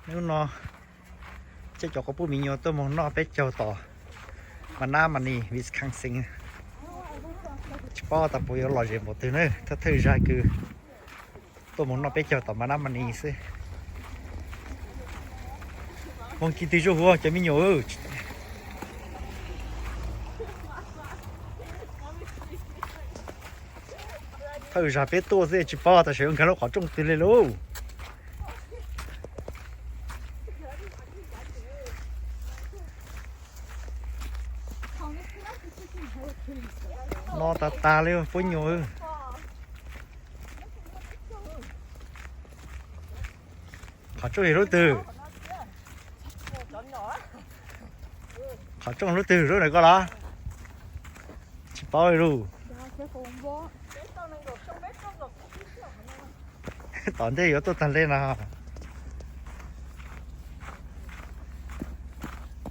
Hnub no coj cov quas puj me nyuam tuaj mus noj peb caug tom Menominee, Wisconsin. Tsis paub tas puas yuav lom zem npaum twg na, thawj thawj zaug kws tuaj mus noj peb caug tom Menominee xwb. Moog ci tw zuj huv cov me nyuam. Thawj zaug peb tuaj xwb tsis paub tas sawv yuav nkag lub qhov rooj twg li lauj. No tas tas li puab nyuam. Qhov rooj yog lub twg? Qhov rooj lub twg, lub ntawm ko los? Tsis paub li lauj. Tom ntej yuav tuaj tag nle no.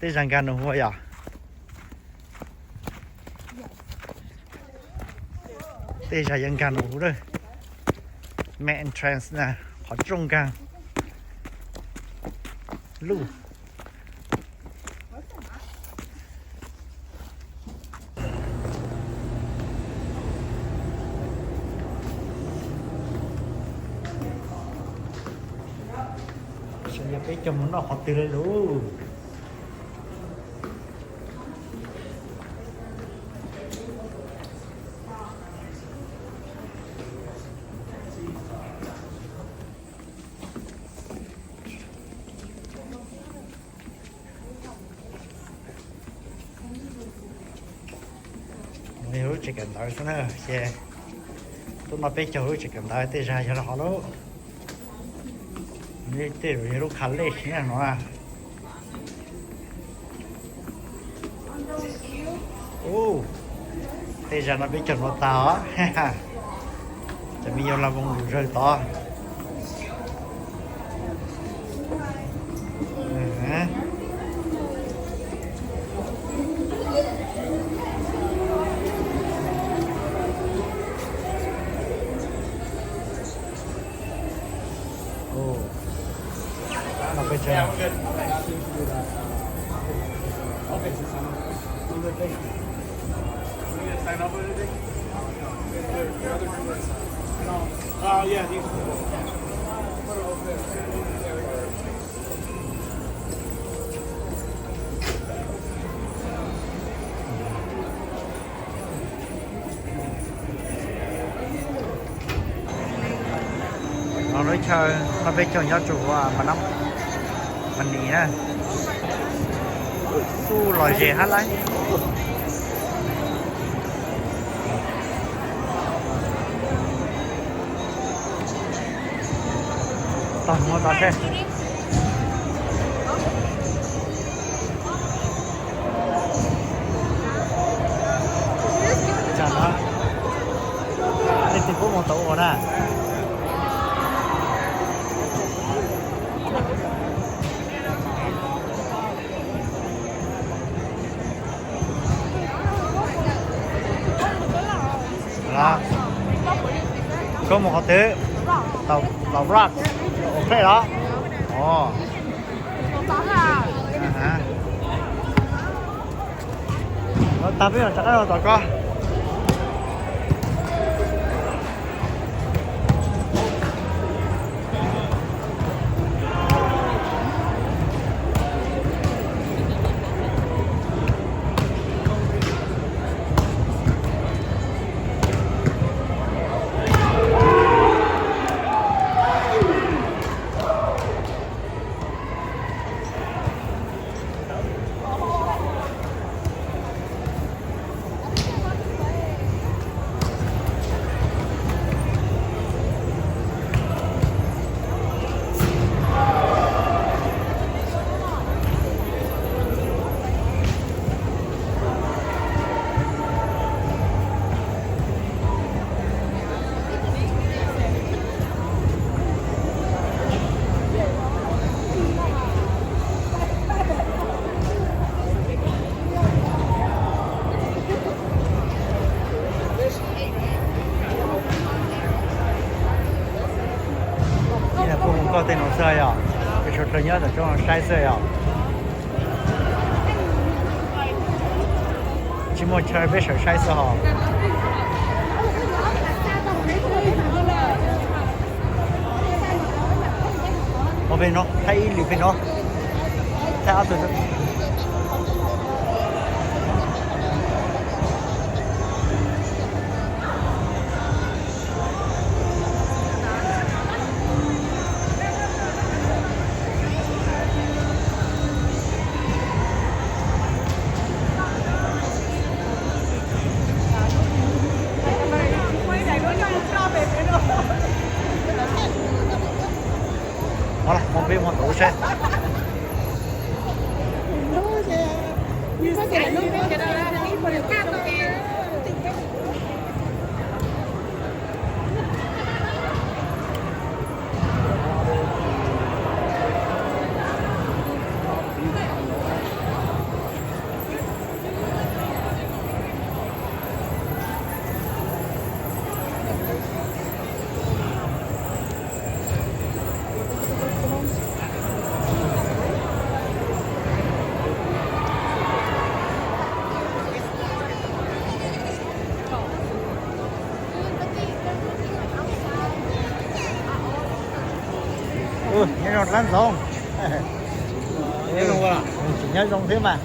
Tej zag nkag nus huv yom. Tej zag yuav nkag nus huv lawm. Main entrance na, qhov rooj nkag luj. Sawv yog peb caug mus noj qhov twg li lauj. Yog lub tsev kawm ntawv xwb na, ces tuaj noj peb caug lub tsev kawm ntawv tej zag yog los hov lauj. Tej zaum yog lub college no. Ub, tej zag no peb caug no tag os. Cov me nyuam los voos lus zawg tod. No peb caug. No lub chaw no peb caug nyob rau huv Menominee na. Kuj lom zem hab lauj. Tog muag tod seb. Tsam no leej twg puab moog tau ua na. Koj mus qhov twg? Los Rock, ua play los? Os. Tag peb mam rov qab los tom koj. Puab hu koj tej nuav xwb yog? Peb sawv daws nyob tom tsob no saib xwb yom. Tsis muaj chaw peb sawv saib xwb hos. Ua pem no, thaij ib lwm pem no. Thaij ob tug. Mus peb mus tom ub saib. Nyob zoo dab ntxoov. Tsis nyob zoo xwb mas.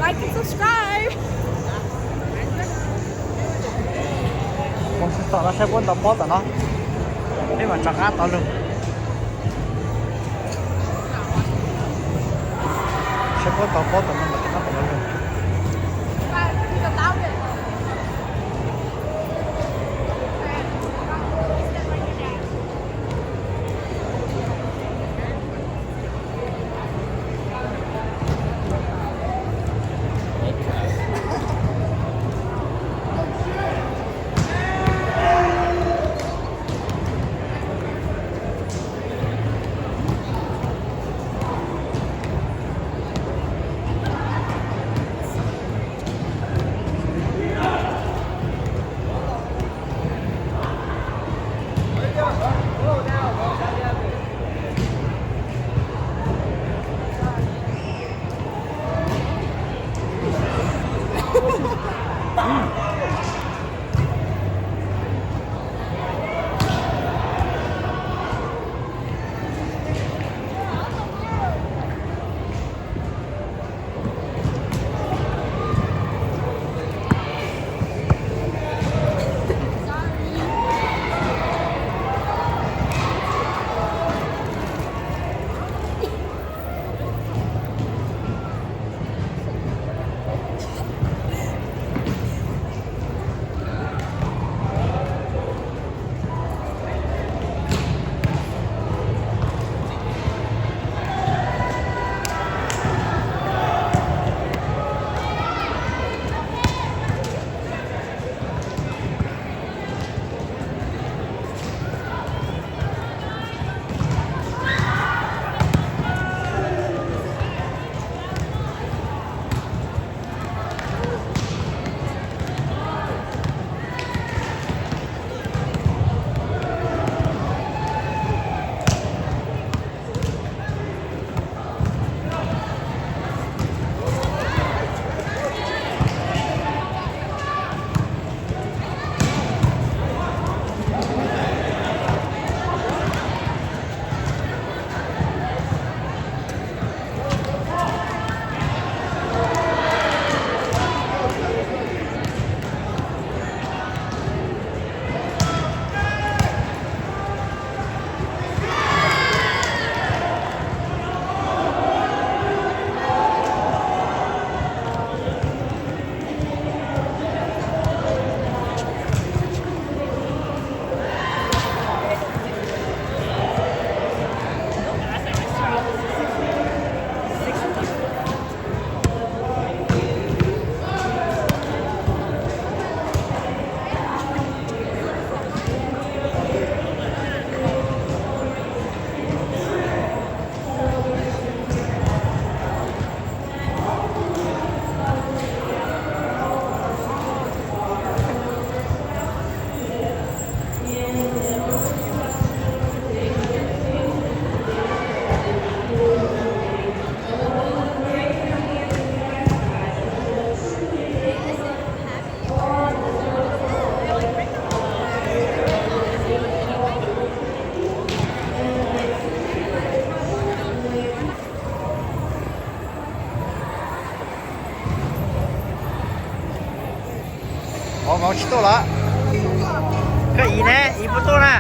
Like and subscribe. Mus tom no saib puab ntov pob tom no, peb mam rov qab tod lug. Saib puab ntov pob tom no mam rov qab tod lug. Ov, vauv tsis tuaj los? Koj ib ne, ib puas tuaj na?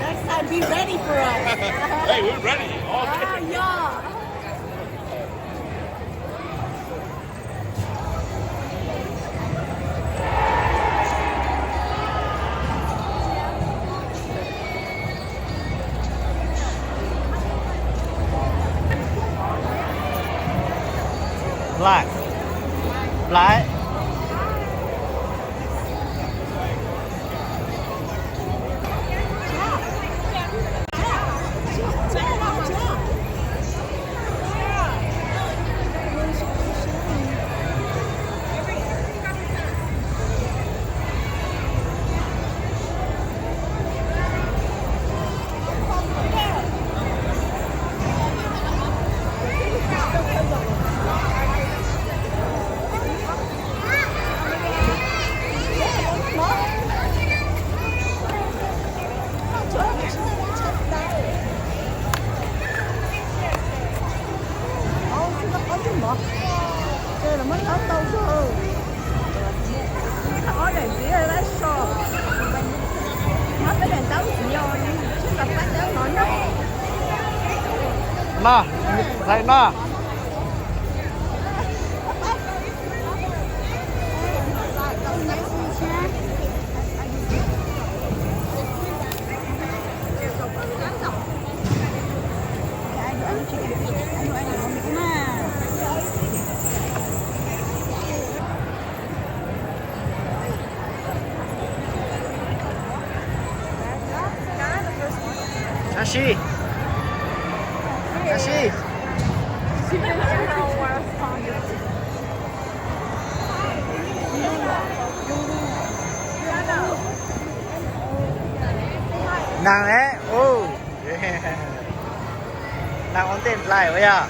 Next time, be ready for us. Hey, we're ready all day. Ah, yeah. Black. Black. Ces lawv muab ntaub ntau kawg. Ob daim viv lab so. Muab peb daim ntaub ntxiv os, tsib nkaus pab ntaub no na. No, hlais no. Ab si, ab si. Nag ne, nag ua ntej nplaig ua yog.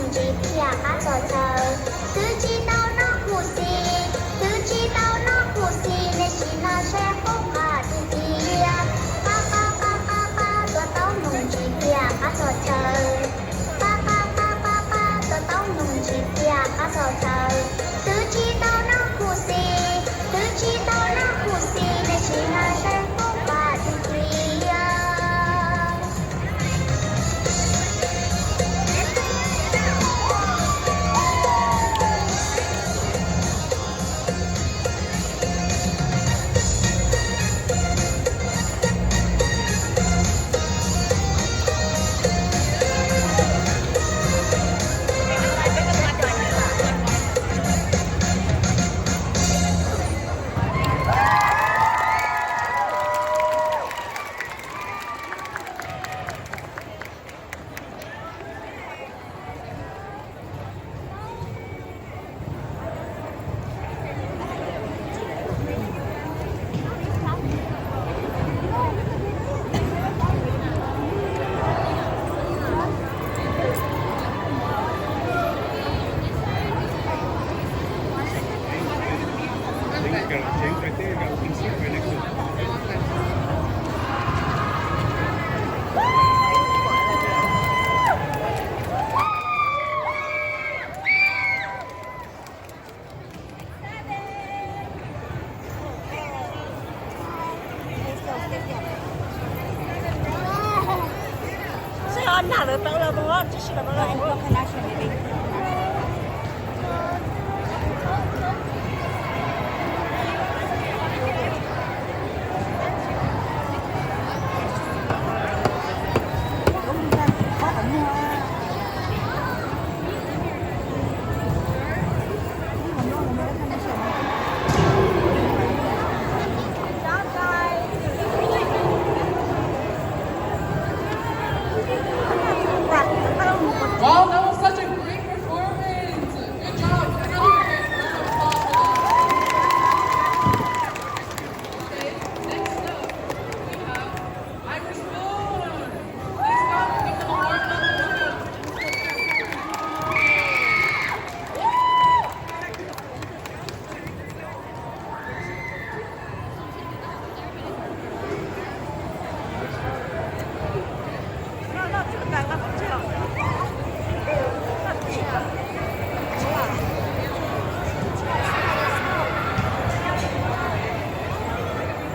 Tsis tiag qab txog chaw, twb tsis tau noj khuv xim, twb tsis tau noj khuv xim, nej sim los saib qub qab tiag tiag. Qab qab qab qab qab, tua taub noog tsis tiag qab txog chaw. Qab qab qab qab qab, tua taub noog tsis tiag qab txog chaw. Twb tsis tau noj khuv xim, twb tsis tau noj khuv xim, nej sim los saib qub qab tiag tiag. Wow, that was such a great performance. Good job. Another great round of applause for them. Okay, next up, we have Irish Moon. Please come and give them a warm welcome.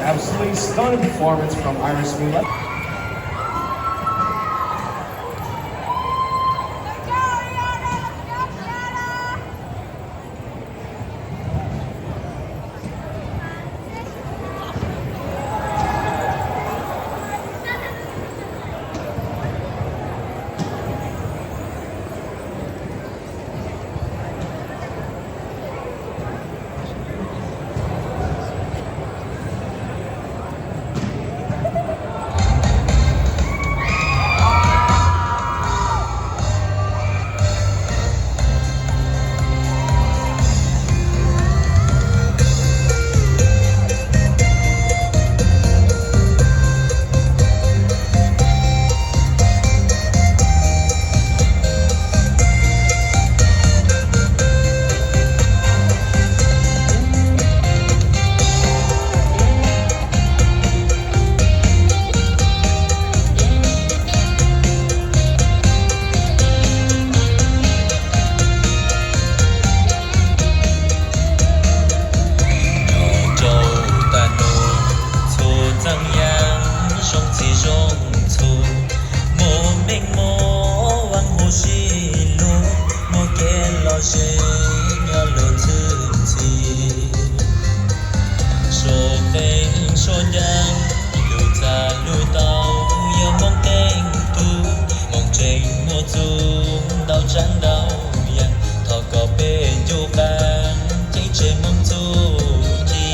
Absolutely stunning performance from Iris Mula. Nyob rau tag nrho txhua txheej yam zoo txiv zoo txhu, muaj meej muaj vaaj huv sib hlub, muaj kev lom zem nyob luag ntxwg ntxhi. Suav qeej suav ncaag, lug txag lug tau, yog Moob teej tug, Moob tseem muaj txuj ntau tsav ntau yaam, thov kom peb ncu qaab ceeb tsheej Moob txuj ci.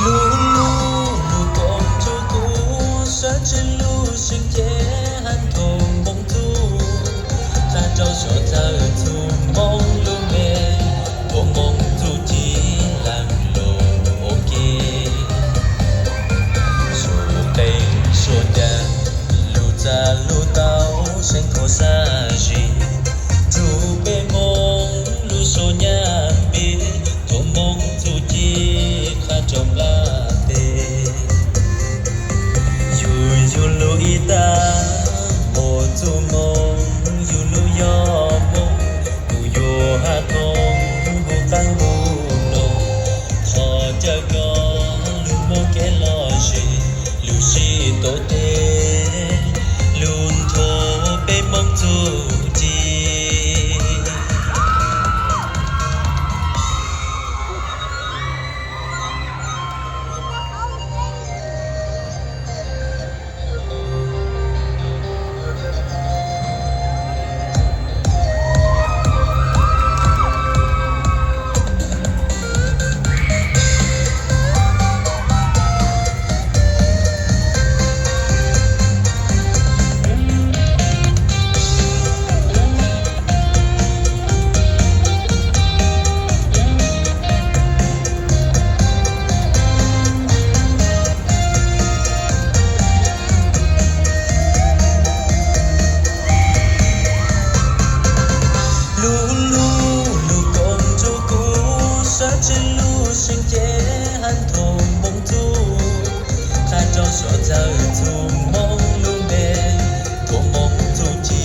Lug lug lug koom nrug kuv, sawv tsees lug seev ceg, has thoob Moob txuj, qha rau suav dlawg txhua Moob lub npe, thoob Moob txuj ci laag lug ua ke. Suav qeej suav ncaag, lug txag lug tau, seev khuam sab zig, nrug peb Moob lub suab nyab npib, thoob Moob txuj ci qha rau nplaj teg. Yug yug lug ib tag, muaj txuj Moob, yug lug yog Moob, kuv yuav has thoob huv qaab ntuj nuav, thov caw koj lug muaj kev lom zem, lug sib tuav teg, lug nthuav peb Moob txuj ci. Lug lug lug koom nrug kuv, sawv tsees lug seev ceg, has thoob Moob txuj, qha rau suav dlawg txhua Moob lub npe, thoob Moob txuj ci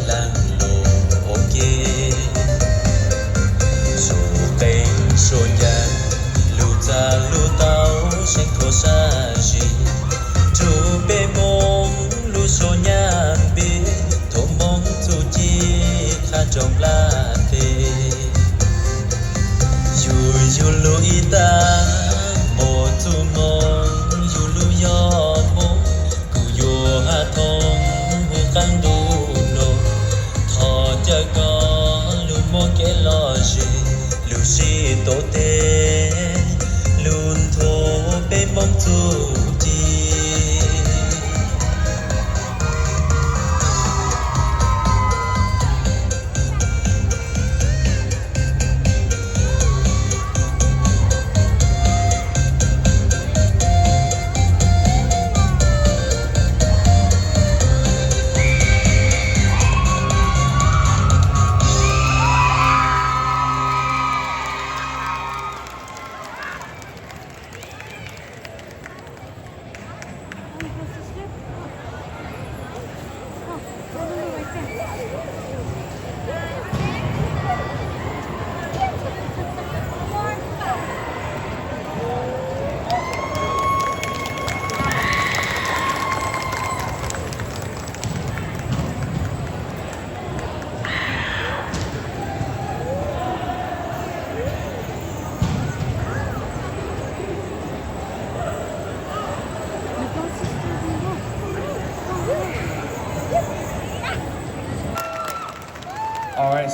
laag lug ua ke. Suav qeej suav ncaag, lug txag lug tau, seev khuam sab zig, nrug peb Moob lub suab nyab npib, thoob Moob txuj ci qha rau nplaj teg. Yug yug lug ib tag, muaj txuj Moob, yug lug yog Moob, kuv yuav has thoob huv qaab ntuj nuav, thov caw koj lug muaj kev lom zem, lug sib tuav teg, lug nthuav peb Moob txuj ci.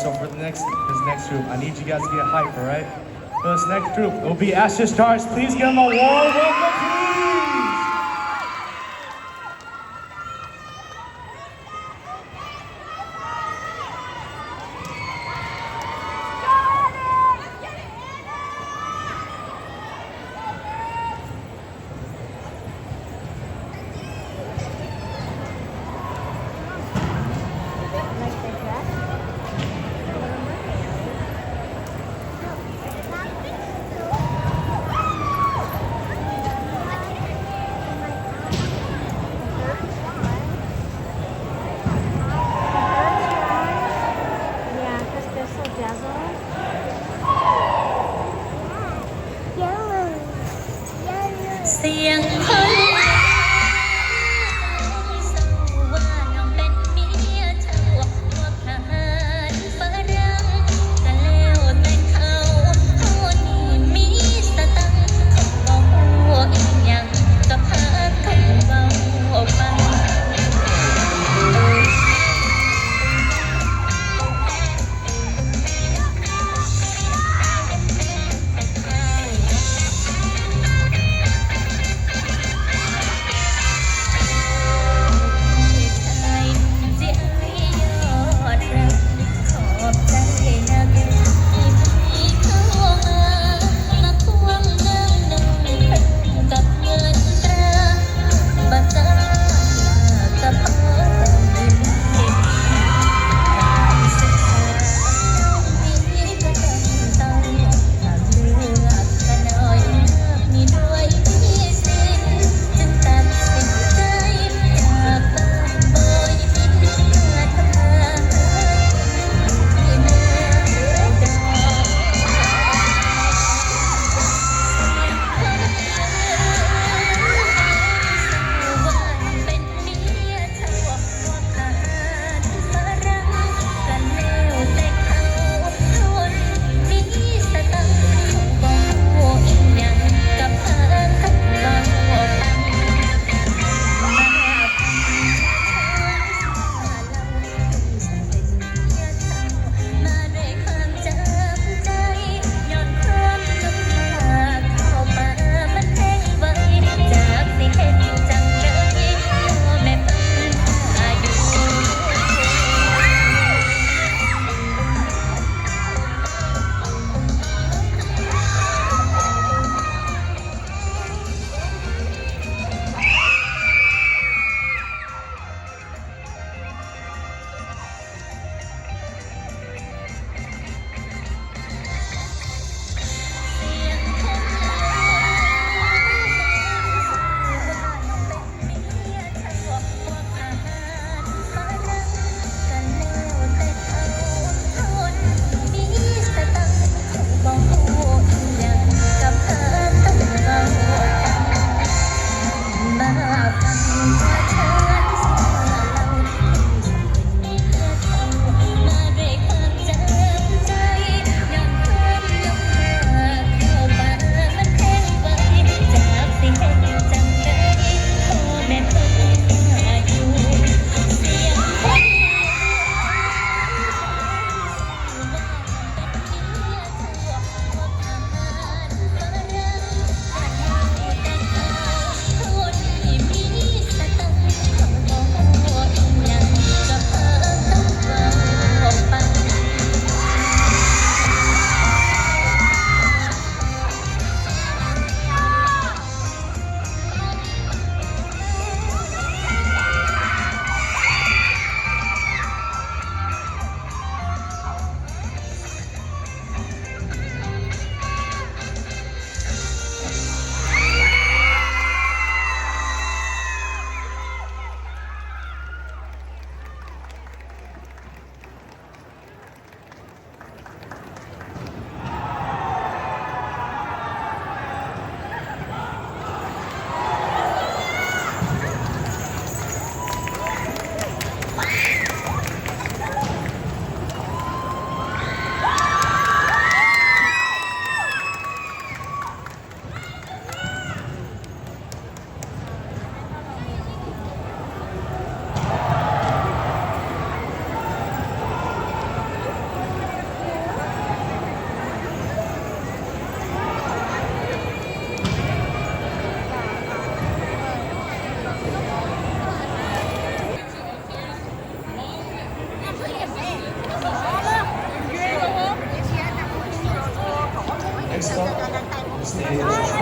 So for the next, this next group, I need you guys to get hype, all right? For this next group, it will be Astro Stars. Please give them a warm welcome, please.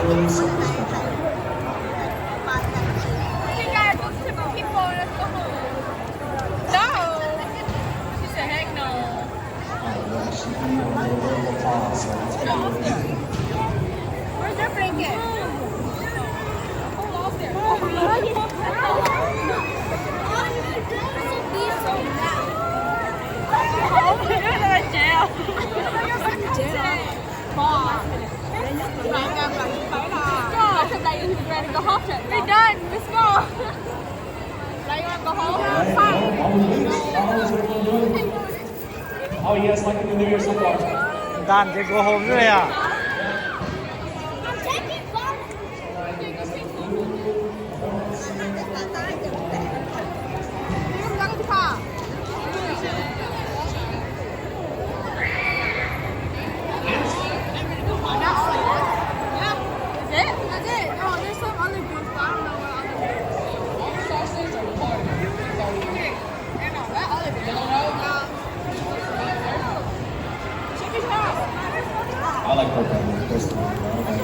Hey guys, those two people, let's go home. No. She said, heck no. Where's your blanket? We're done. Let's go. Like, you wanna go home? Fine. Ntan ces go home xwb li os. Is it? That's it. Oh, there's some other juice, but I don't know what other juice. I like coconut personally. I don't like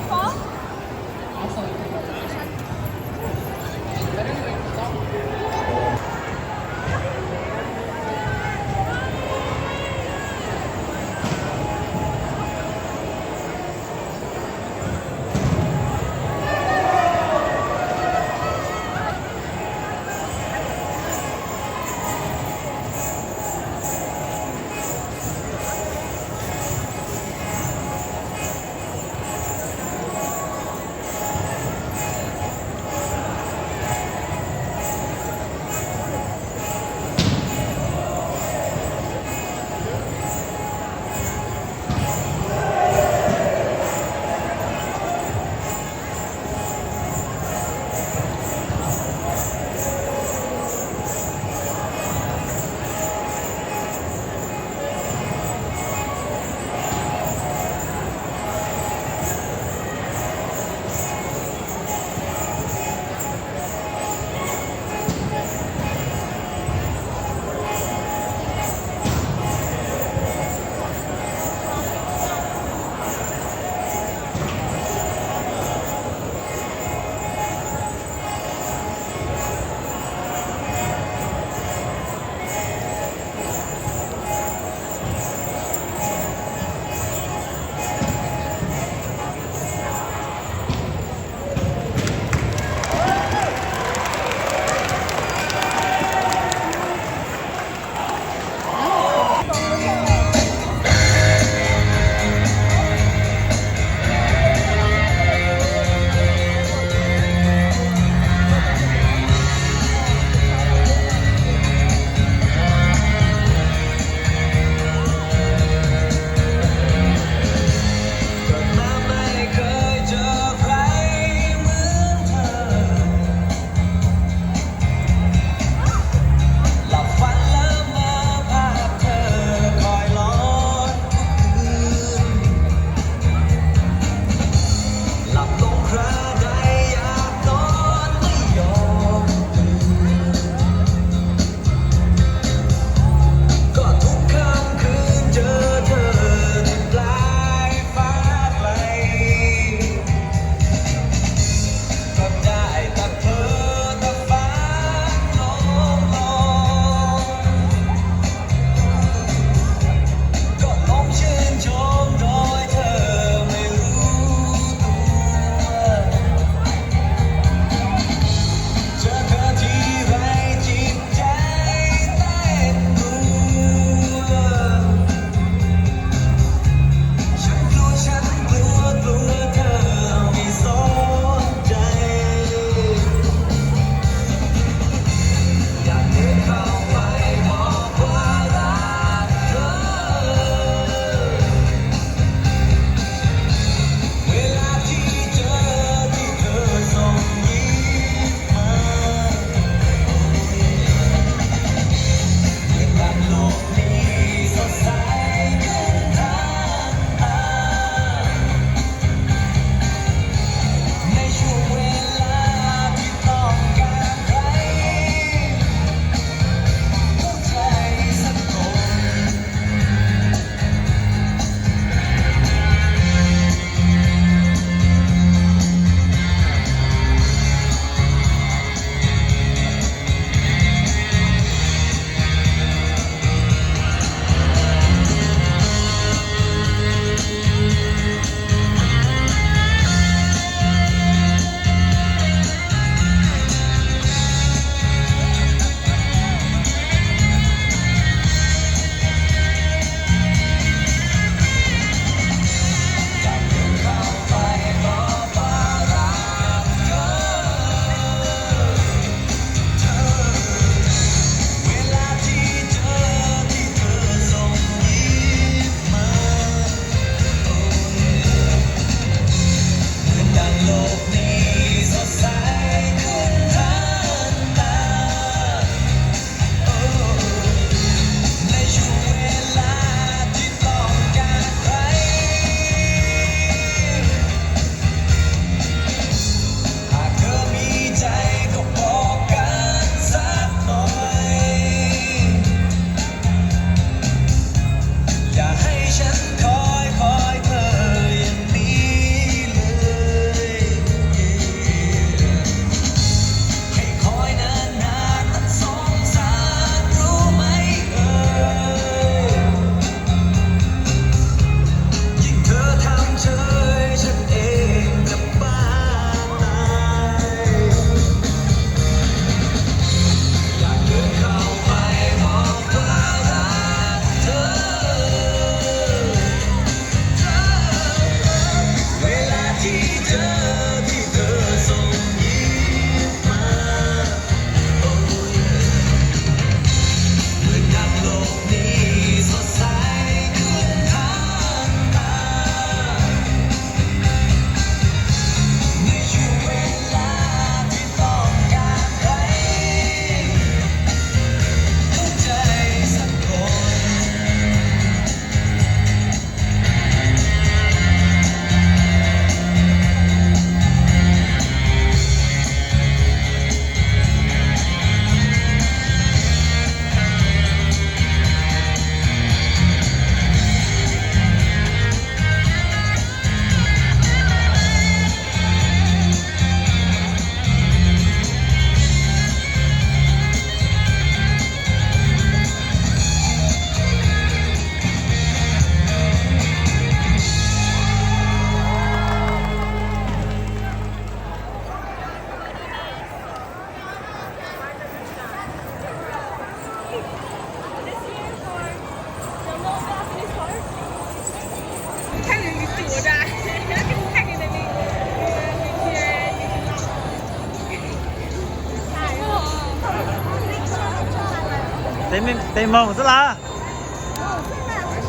Peb moog xwb las.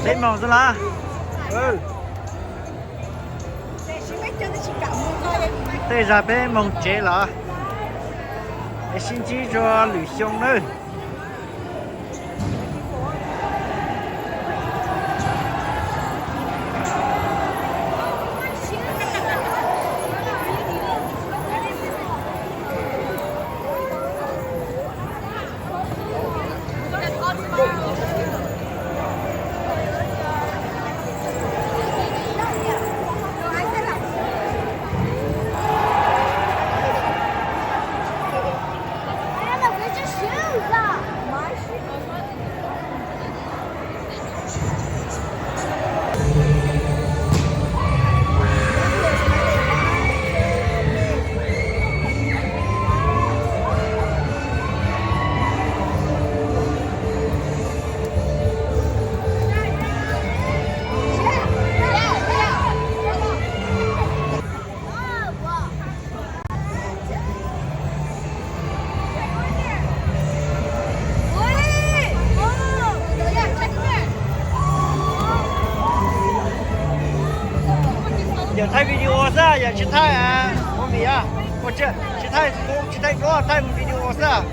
Peb moog xwb las. Tej zag peb moog tsev los, es sib ntsib rua lwm xyoo nawb. Yog thaij video xwb, yog tsis thaij movie, tsis thaij, tsis thaij, thaij video xwb.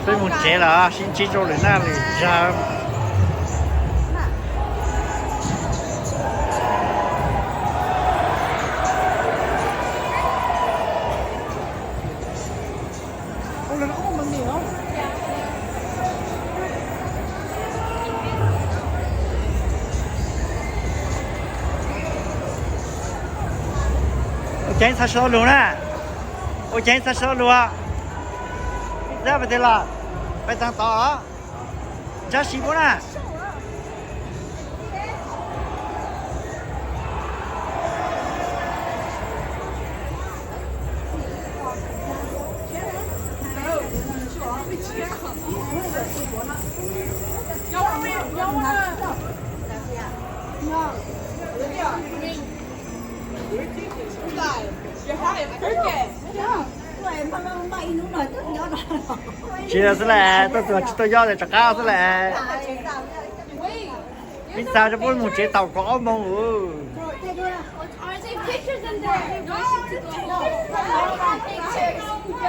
Peb mus tsev lawm, sib ntsib rau lwm naj lwm zaug. Ceev txhaj tsis tau lug na. Ua ceev txhaj tsis tau lug. Ib txhab pais tes los, pais taag tod os. Ntsa si puab na. Tsis xwb las, tuaj txug tsis tuaj yob ces rov qab xwb las. Pib txag rua puab moog tsev tau kaum ob moog.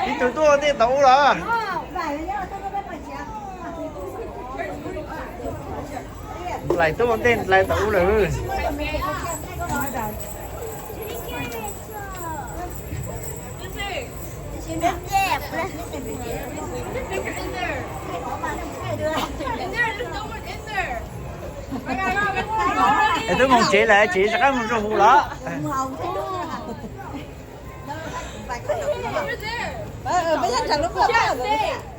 Ib tug tuaj ua ntej tau ub los. Nplaim tuaj ua ntej nplaim tau ub lawm. Es twb moog tsev lawm, tsev rov qab moog rua huv los.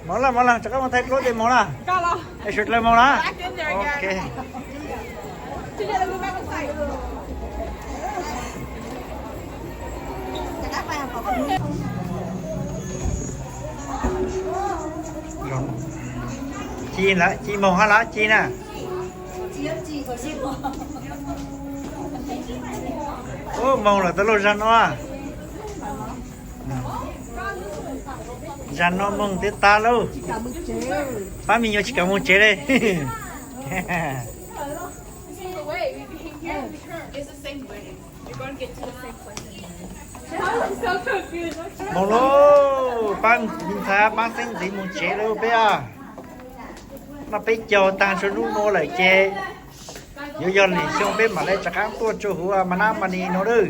Moog lawm, moog lawm, rov qab moog thaij duab tes moog lawm. Es suav dlawg moog lawm. Ok. Ci lawm, ci moog hab lawm, ci na. Ub, moog lawm tau lauj, zag no. Zag no moog tiav tag lauj. Pab me nyuam tsis kam moog tsev le. Moog lauj, pab me ntxhais pab xeeb ntxwv moog tsev lauj peb a. Noj peb caug taag txug nub nua lawm ces yuav yog lwm xyoo peb mam le rov qaab tuaj rua huv mas nab mas ni no lawm.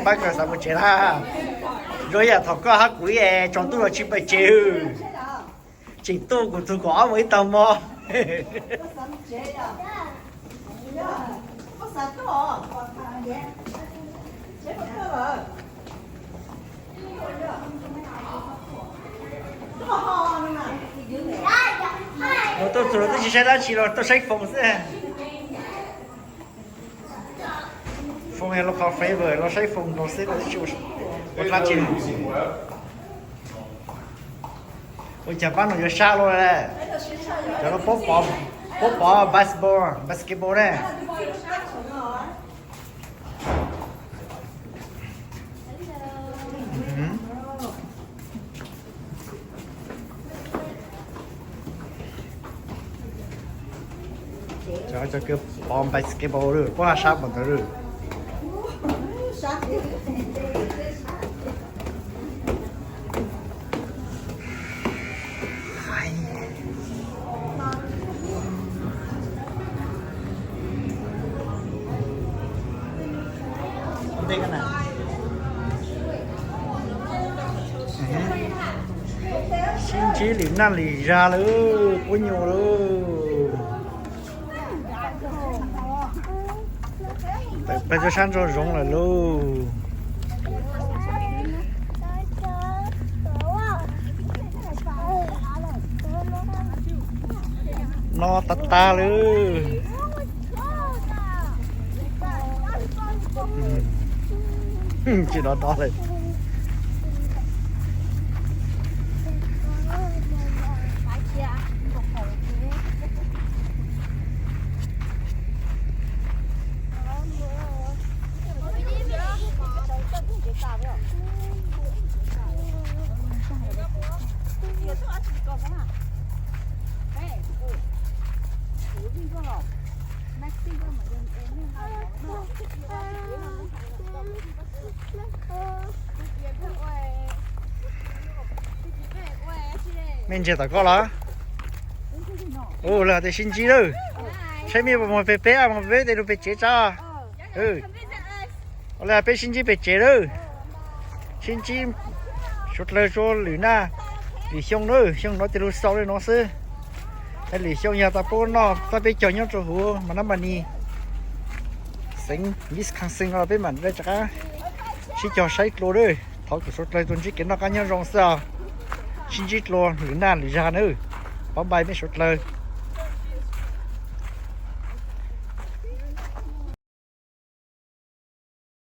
Pab koj xav mus tsev lawm. Zoo yam thaum koj hab kuv es tsaus ntuj los tsis pais tsev. Tseem tuaj kuv tug kaum ob moos ib tag hmo. Tuaj txug los twb tsis saib dab tsi los tuaj saib foos xwb. Foos yog los qhov favor los saib foos nkaus xwb los twb tsis ua dab tsi. Ua cas pab no yuav sab luaj le. Cov no puab pov, puab pov basketball, basketball ne. Cov, cov kws pov basketball lawm puab sab npaum ntawd lawm. Sib ntsib lwm naj lwm zag lawm, quab nyuas lawm. Tawm peg rua sab ntsa zoov lawm lauj. No tag tag lawm. Tsis dov dov lawm. Mej ntsia tom koj los? Ua, lawv hais tias sib ntsib lawm. Saib mej puas moog peg peb, moog peg peb tej lug peg tsev tso. Ua le peb sib ntsib peg tsev lawm. Sib ntsib suav dlawg suav lwm naj. Lwm xyoo na, xyoo no ces lug xaus le no xwb. Lwm xyoo yog tau pub noj txhaj peb caug nyob rua huv mas nab mas nis xeev Wisconsin los peb mam le rov qab sib cog saib dlua lawm. Thov kom suav dlawg tsuas ntsib kev noj qab nyob zoo xwb os. Sib ntsib dlua lwm naj lwm zag nawb. Pab npai mej suav dlawg.